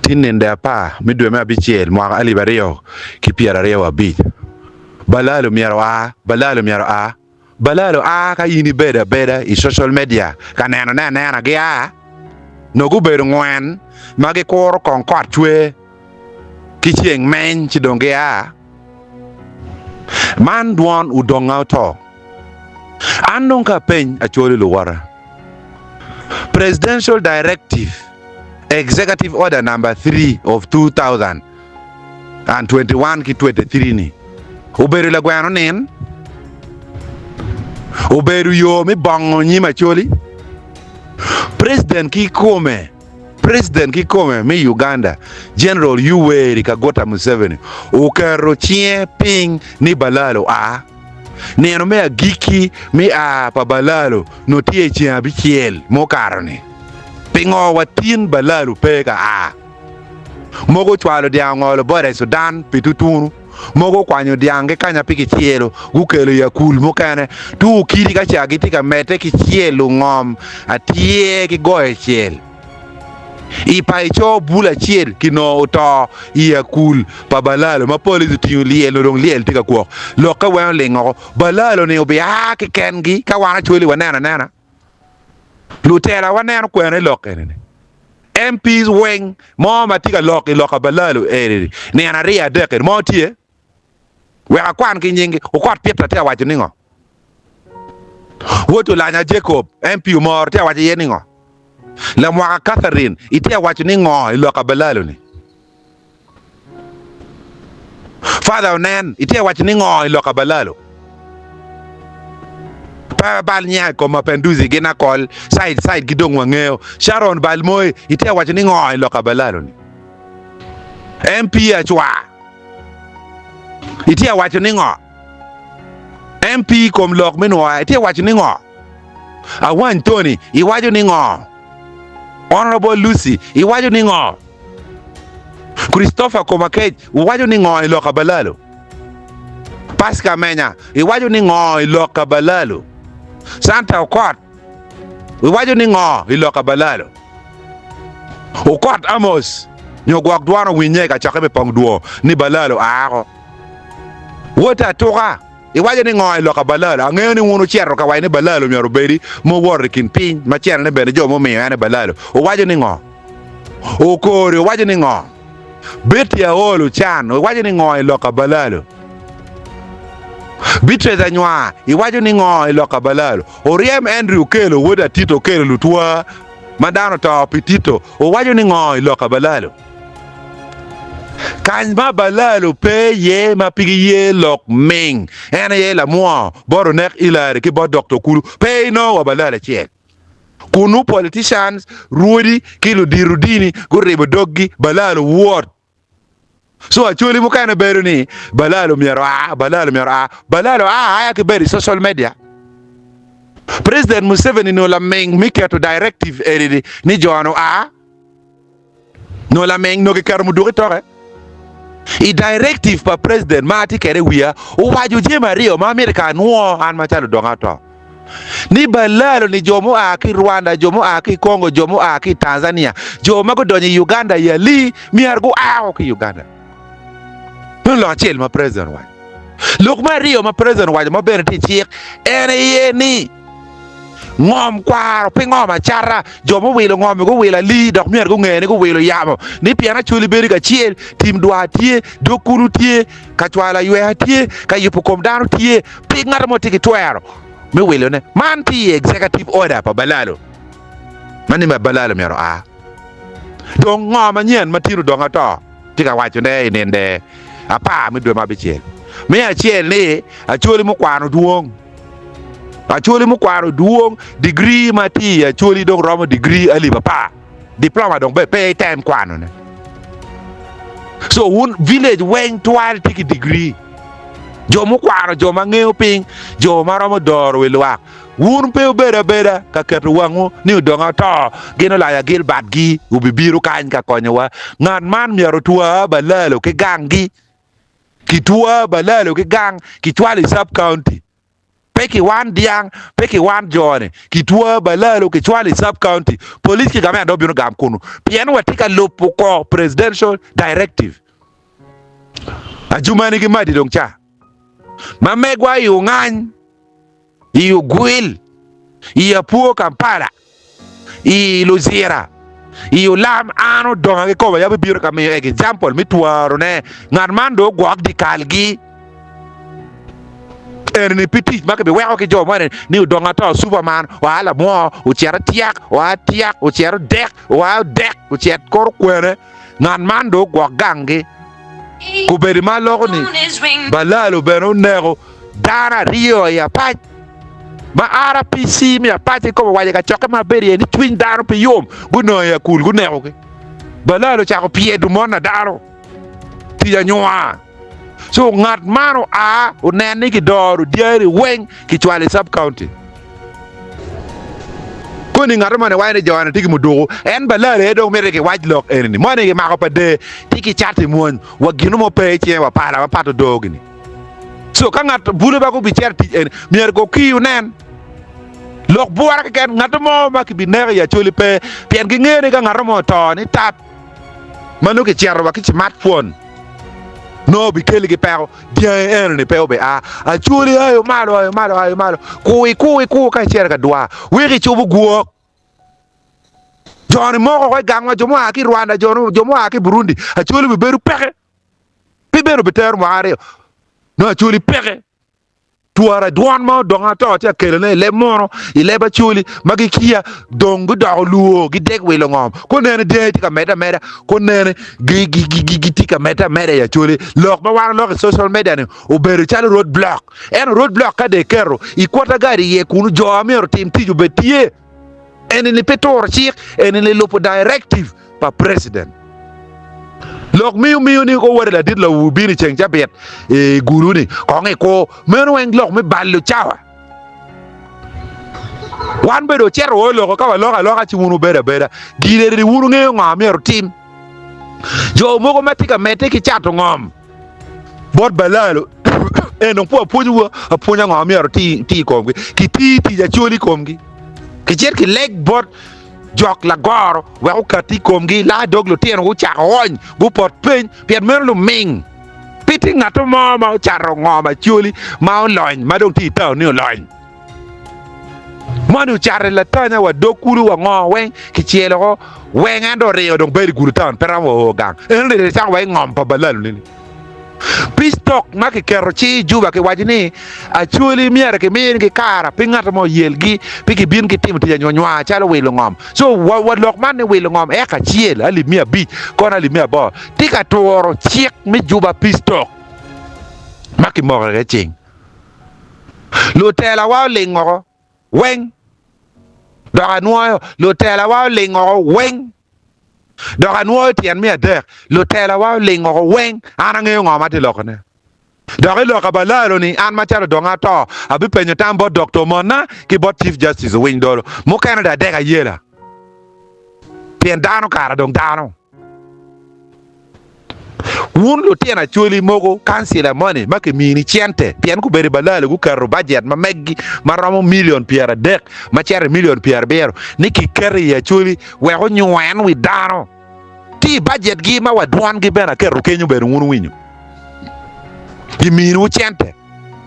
Tin ninde apar me dwe me abicel mwaka 2025, Balalo myero oa, Balalo myero oa, Balalo a ka in ibedo abeda i social media ka nenone anena gia, nongo gubedo ngwen ma gikuro kong kot cwer ki ceng meny ci dong gia. Man dwon odonga oto. An dong ka apeny acwali luwota. Presidential Directive Executive Order Number 3 of 2021 ki 23 ni obedo lagweno nin? Obedo yo me bongo nyim Acholi? President kikome, President kikome me Uganda General Yoweri Kaguta Museveni oketo cinge piny ni Balalo a. Nino me agikki me a pa Balalo nongo tye i ceng abicel mukato-ni. Pingo watin Balalo pe ka a? Mogo ocwalo dyang ongolo boda i Sudan pi tutunu, mogo okwanyo dyang ki kanya pi kicelo gukelo i akul mukene. Tung okidi ka ca gitye ka medde ki celo ngom atyer ki goyo cel. I pa ico bul acel kinongo oto i akul pa Balalo ma police otingo lyel nongo dong lyel tye ka kwok. Lokke weng oling oko. Balalo ni obia ki kengi ka wan Acholi waneno anena. Lutela waneno kwene lok eni ni. MPs weng mo ma tye ka lok i lok pa Balalo eni nino aryo adek eni mo tye? Wek akwan ki nyinggi. Okot Peter tye ka waco ni ngo? Wod Olanya Jacob, MP Omoro tye ka waco iye ni ngo? Lamwaka Catherine itye ka waco ni ngo i lok pa Balalo-ni? Father Onen itye ka waco ni ngo i lok pa Balalo? Pe bal nyinga i kom Mapenduzi gin akol side side gi dong wangeyo. Sharon Balmoi itye ka waco ni ngo i lok pa Balalo-ni? MP Acwa itye ka waco ni ngo? MP i kom lok me nwoya itye ka waco ni ngo? Awany Tony iwaco ni ngo? Honourable Lucy iwaco ni ngo? Christopher Komakech uwaco ni ngo i lok Abalalo? Pasca Amenya iwaco ni ngo i lok Abalalo? Santa Okot iwaco ni ngo i lok Abalalo? Okot Amos nyo gwok dwon owinye i kacokke me pong dwo ni Balalo aako. Wot atuka, iwaco ni ngo i lok a Balalo? Angeyo ni wun wucito ka waco ni Balalo myero obedi ma wuwoto i kin piny ma cenone bene jo mumiyo en aye Balalo. Wuwaco ni ngo? Okori owaco ni ngo? Betty Aol Ocan iwaco ni ngo i lok a Balalo? Beatrice Anywar iwaco ni ngo i lok a Balalo? Oryem Andrew Okello wod Atito Okello Lutwa ma dano oto pi Tito owaco ni ngo i lok a Balalo? Kany ma Balalo pe iye ma pe giye lok ming en aye lamwo bot Onek Hillary ki bot Doktor Kulu pe inongo wa Balalo acel. Kunu politicians, rwodi ki ludito dini guribo doggi Balalo wot. So acholi mukene bedo ni Balalo myero oa, Balalo myero oa, Balalo a aya ki bedo i social media. President Museveni nongo laming me keto directive eni ni jo-ni oa. Nongo laming nongo kiketo muduku i toke. I directive pa president ma atye kwede i wiya, owaco jami aryo ma amito ka anwo an macalo odonga oto. Ni balalo ni jo mua ki Rwanda, jo mua ki Congo, jo mua ki Tanzania, jo ma gudonyo i Uganda i alii myero gua ki Uganda. Meno lok acel ma president owaco. Lok me aryo ma president owaco ma bene tye i cik en aye ni Ngom kwaro pe ngom acata. Jo muwilo ngom-mi guwilo alii dok myero gunge ni guwilo yamo ni pien Acholi bedo kacel, tim dwar tye, dog kulu tye, ka cwalo ayweya tye, ka yubo kom dano tye, pe ngat mo tye ki twero me wilone. Man tye i executive order pa Balalo ma ni Balalo myero oa. Dong ngo manyen ma Tino dong ato tye ka wacone i ninde apar me dwe me abicel? Me acel ni Acholi mukwano dwong. Acholi mukwano dwong, digiri ma tye i Acholi dong romo digiri alip apar, diploma dong bene pe item kwanone. So wun village weng twal tye ki digiri. Jo mukwano, jo ma ngeyo piny, jo ma romo doro wi lwak. Wun pe wubedo abeda ka keto wangwu ni odong ato, gin olaya Gilbert-gi obibino kany ka konyowa. Ngat man myero otwa balalo ki ganggi. Kitwa balalo ki gang kicwalo i sub county. Pe kiwan dyang, pe kiwan jo-ni, kitwo balalo, kicwalo i sub county, police ki gamente dong bino gam kunu pien watye ka lubo kor presidential directive. Ajumani ki Madi dong ca ma megwa i Ongany, i Ogwil, i Apwo Kampala, i Luzira, i Olam an odonga ki koma yam ibino ka miyo example me twarone ngat man dong ogwok dyikalgi eni pi tic ma kibiweko ki jo moni ni odonga to superman oa lamwo ocito tyak oa tyak ocito dek oa odek ocit koro kwene ngat man dong ogwok ganggi Kobedi ma aloko ni Balalo bene oneko dano aryo i apac ma RPC me apac kikome owaco i kacokke ma abedo iye ni cwiny dano pe yom gunongo i akul gunekogi. Balalo ocako pyedo mon adano tic anywa. So ngat man oa onen ni kidoro dyari weng kicwalo i sub county. Koni ngat moni waco ni jo-ni tye ki muduku, en balali aye dong miti kiwac lok eni-ni. Moni kimako pa der, tye ki cati mwony, wa gino mo pe i cinge wa pala ma pat odoo gini. So ka ngat bule ma gubicito i tic eni, myero guki onen lok bwura keken, ngat mo ma kibineko i Acholi pe, pien gingeyo ni ka ngat mo oto ni tap ma nongo kicito wa ki cimatpwon nongo obikeligi peko. Dyangi eno-ni pe obia. Acholi ayo malo, ayo malo, ayo malo, kur ikur ikur ka icito ka dwar, wek icubo gwok. Jo-ni moko oko i gangwa, jo mua ki i Rwanda, jo mua ki i Burundi, Acholi obibedo peke. Pe bene obitero mwaka aryo, nongo Acholi peke. Twara dwon ma odongo ato tye ka kelone i leb muno, i leb Acholi ma gikiya dong gudoko lwor, gidek wilo ngom. Konene dyangi tye ka medde ameda, konene gitye ka medde ameda i Acholi. Lok ma wan waloko i social media ni obedo calo road block. Ento road block ka dong iketo i kwota gari iye kunu jo ma myero otim tic obed tye. Eni-ni pe turo cik, eni-ni lubo directive pa president. Lok miyo miyo ni ko wade ladit lawu bino i ceng cabit i gulu ni kong i kur meno weng lok me balo cawa. Wan bedo ocito o loko ka waloko aloka ci wun wubedo abeda. Gin eni wun wungeyo ngo myero wutim. Jo mogo ma tye ka medde ki cato ngom bot balalo en dong pud apwonyowu apwonya ngo myero ti i komgi. Kiti tic acoli i komgi. Kicit kileg bot jok lagoro wek okati i komgi, laa dog lutino gucako ony, gupot piny, pien meno luming. Pe tye ngat mo ma ocato ngom acoli ma olony, ma dong tye i taun ni olony. Moni ocato i latanya wa dog kulu wa ngo weng kicelo ko weng en dong oringo dong bedo i gudo taun pe romo wa o gang. Eno ni cako wa i ngom pa balalu nini. Peace talk ma kiketo ci i Juba kiwaco ni Acholi myero kiminigi kara pe ngat mo oyelgi pe gibin gitimo tic anywanywa calo wilo ngom. So wa, wa lok man ni wilo ngom eka acel alip 500 kono alip 800 tye ka turo cik me Juba Peace Talk ma kimoko iye cing. Lutelawa oling oko weng dok anwoyo lutelawa oling oko weng. Dok anwoyo tyen me adek, lutelawa oling woko weng, an angeyo ngo ma atye lokone. Dok i lok abalalo-ni, an macalo dong ato, abipenyo tam bot Doktor Monna ki bot Chief Justice Owiny Dolo. Mukene dong adek ayela, pien dano kara dong dano. Wun lutino Acholi mogo, kancila moni ma kimini cente pien gubedo i balalo guketo bajet ma meggi ma romo milion 30 ma cito i milion 70 ni kiketo i Acholi wek onywen wi dano. Tye i bajetgi ma wa dwongi bene aketo kenyo bene wun wuwinyo. Giminiwu cente.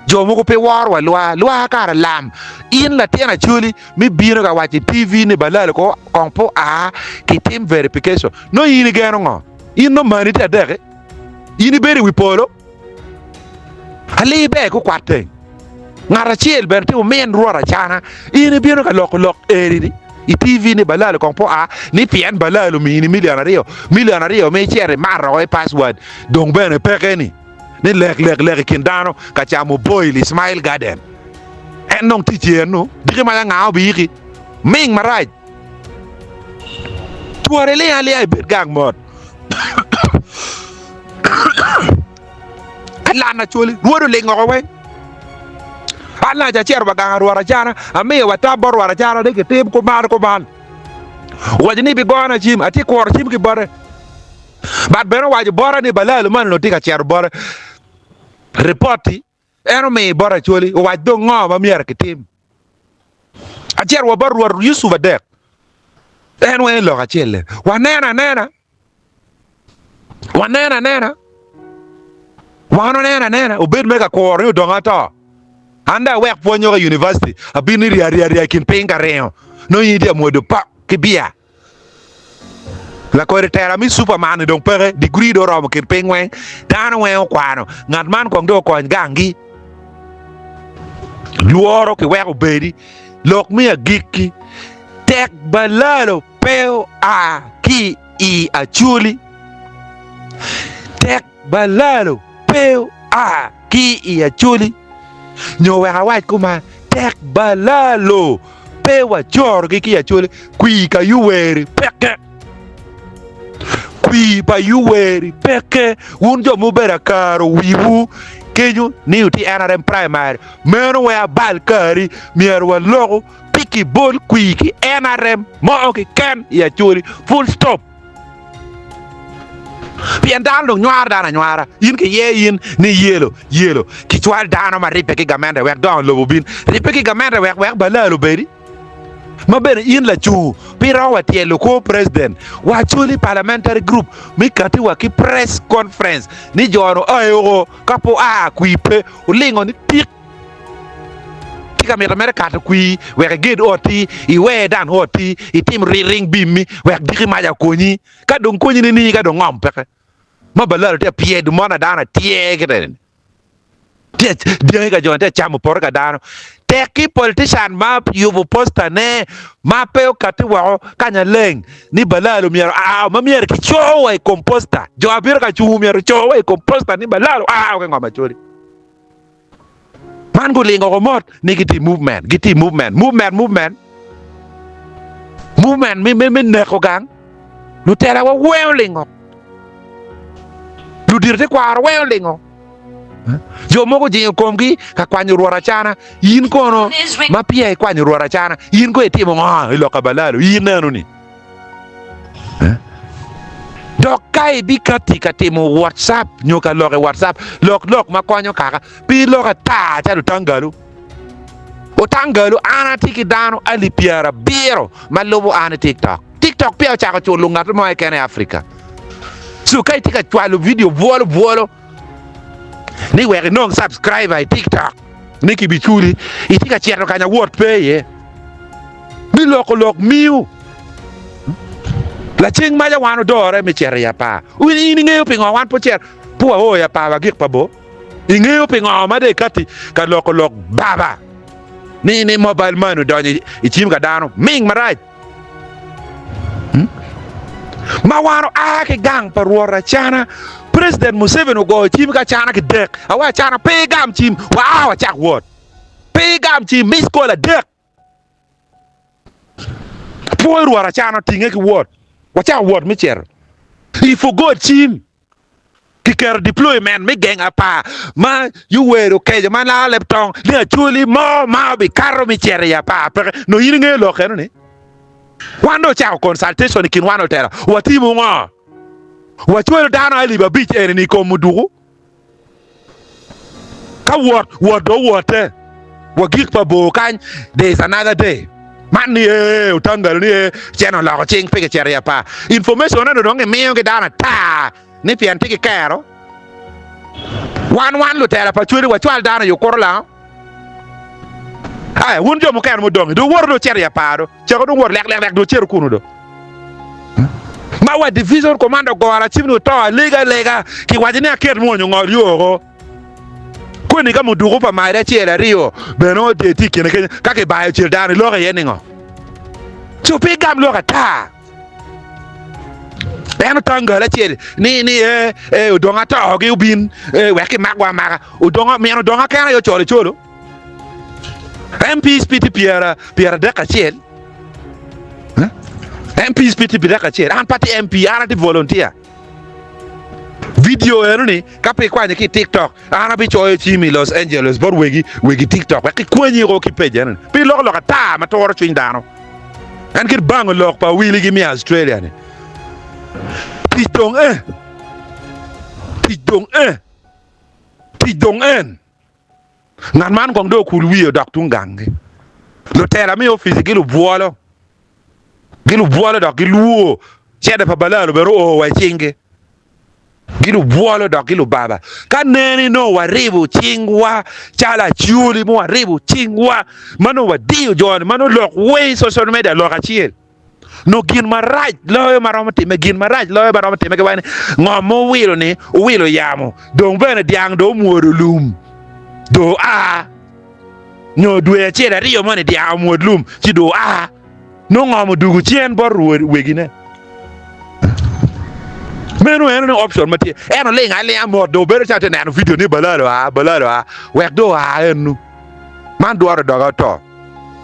Jo mogo pe woro wa lwa, lwa kara lam. In latin Acholi mi bino ka waco i TV ni balalo ko kong pe oa kitim verification. Nongo in igeno ngo? In nongo mani tye adek-ki? In ibedo i wi polo? Alii ber gukwat teng. Ngat acel bene tye omin Rwot Acana. In ibino ka loko lok eri-ni i TV ni Balalo kong pe oa ni pien Balalo omini milion aryo, milion aryo ma icito imato woko i password dong bene peke-ni ni lek lek lek i kin dano ka camo boil i Smile Garden. En dong tic eno diki maca nga obiyiki? Ming marac. Twor iling alinga ibed gang mot. Ka lan acoli, rwod oling oko weng. An aca acito wa gang arwot acana, amiyo wa tam bot rwot acana ni kitim kuman kuman. Owaco ni ibigona cim, atye kuro cim ki bote. But bene owaco bota ni balalo man onongo tye ka cito bote. Ripot-ti. En omiyo bot Acholi owac dong ngo ma myero kitim. Acito wa bot Rwot Yucup adek, en weng lok acel-le. Waneno anena, waneno anena, wan waneno anena, obed me ka kuro ni odong ato. An dong awek pwony woko i univaciti, abino ni rya rya rya i kin piny ka ringo, nongo in itye ka mwodo pok ki biya. Lakodi tela me Superman ni dong peke, digri dong oromo kin piny weng, dano weng okwano, ngat man kong dong okony ganggi. Lworo kiweko obedi. Lok me agikki, tek balalo pe oa ki i Acholi. Tek balalo pe oa ki i Acholi. Nyo wek awac kuman, tek balalo pe wacorogi ki i Acholi, kwir ka Yuweri peke. Kwir pa Yuweri peke. Wun jo mubedo akaro wiwu kenyo ni wutye NRM primary, meno wek abal kari, myero waloku pi kibol kwir ki NRM mo keken i Acholi, full stop. Pien dano dong nywaro dano anywara, in kiye in ni yelo yelo, kicwal dano ma ribbe ki gamente wek dongo lobo obin, ribbe ki gamente wek wek balal obedi. Ma bene in lacungu pi romo wa tyelo kor president wa Acholi parliamentary group mi kati wa ki press conference ni jo-nu aye oko ka pe oa kwir pe olingo ni tik. Tye ka mito mere kato kwir wek iged ot-ti, iwer dan ot-ti, itim ring bim-mi wek diki maca okonyi. Ka dong konyi nining ka dong ngom peke? Ma balalo tye ka pyedo mon dano atyer kite-ni. Tye dyangi ka jo-ni tye ka camo poto ka dano. Tek ki politician ma yubo posta ne ma pe okati woko kanya leng ni balalo myero aa ma myero ki co wa i kom posta. Jo abino ka cungu myero co wa i kom posta ni balalo aa ki ngom Acholi. Man gulingo oko mot ni gitye i movement, gitye i movement, movement, movement, movement me, me, me neko gang. Lutela wa weng olingo. Ludito tekwaro weng olingo. Jo mogo ojingo komgi ka kwanyo Rwot Acana. In kono ma peya ikwanyo Rwot Acana, in kono itimo ngo i lok pa Balalo? In neno-ni. Dok ka ibikatti ka timo WhatsApp nyo ka lok i WhatsApp, lok lok ma konyo kaka. Pe ilok ata calo otangalu. Otangalu, an atye ki dano alip pyerabiro ma lubo an i TikTok. TikTok peya ocako culo ngat mo keken i Afrika. So ka itye ka cwalo vidio bwolo bwolo ni wek inong subscriber i TikTok ni kibiculi, itye ka cito kanya wot pe iye. Me loko lok miyo laceng maca wan odore me cito i apar. In ingeyo pingo wan pe ocito pe wao i apar wa gik pa bor? Ingeyo pingo ma dong ikatti ka loko lok baba ni ni mobile money odonyo i cim ka dano ming marac? Ma wan oa ki gang pa Rwot Acana, President Museveni ogoyo cim ki Acana ki dek. Awa Acana pe igam cim, waa wacak wot. Pe igam cim, miss call adek. Pwoyo Rwot Acana otinge ki wot. Wacako wot me cito. I forgot cim. Kiketo deployment me geng apar ma Yoweri okeco ma laro leb tong ni Acholi mo ma obikato me cito i apar peke. Nongo in ingeyo lok eno ni? Wan dong ocako consultation i kin wan lutela. Watimo ngo? Wacwalo dano alip abic eni-ni i kom muduku. Ka wot, wot dong owotte. Wagik pa bor kany, there is another day. Man ni ee, otangalo ni ee, cen oloko cing pe kicito i apar. Information eno dong gimiyo ki dano ata ni pien tye ki kero. Wan wan lutela pa Acholi wacwal dano i okuto lango. Aya, wun jo mukene mudongi, dong wuwoto dong wucito i apar do. Cako dong wot lek lek lek dong wucito kunu do. Ma wa division commander ogoro acim ni oto alega alega kiwaco ni aket mwony ongol yo oko. Koni ka muduku pa mari acel aryo bene odye tye i kine kenyo ka kibayo cel dano iloko iye ningo? Ci pe igam lok ata. En otangalo acel ni ni ee ee odong ato gi obin ee wek kimakwa amaka odong min odong kene aye ocolo colo. MPs pe tye pyera 31 MPs pe tye 31 an pe atye MP an atye volunteer. Vidio eno ni ka pe ikwanyo ki i TikTok an abicoyo cim i Los Angeles bot wegi wegi TikTok wek kikwanyi oko ki page eno ni. Pe iloko lok ata ma turo cwiny dano. En kit bango lok pa awiligi me Australia ni. Tic dong eh. Tic dong eh. Tic dong en. Ngat man kong dong okul wiye odok tung ganggi. Lutela me opici gilubwolo, gilubwolo dok gilwor cente pa balalo bene oo wa i cinggi. Gilubwolo dok gilubaba. Ka neni nongo waribo cingwa calo acholi ma waribo cingwa ma nongo wadiyo jo-ni ma nongo lok weng i social media lok acel. Nongo gin marac loyo ma romo timme, gin marac loyo ma romo timme giwaco ni ngom ma owilo-ni owilo yamo, dong bene dyang dong omwodo lum dong oa, nyo dwe acel aryo moni dyang omwod lum ci dong oa, nongo ngom odugo cen bot wegine. Meno en ni option ma tye. En oling alinga mot dong bedo calo tye neno video ni balalo oa, balalo oa, wek dong oa enu. Man dworo doga oto.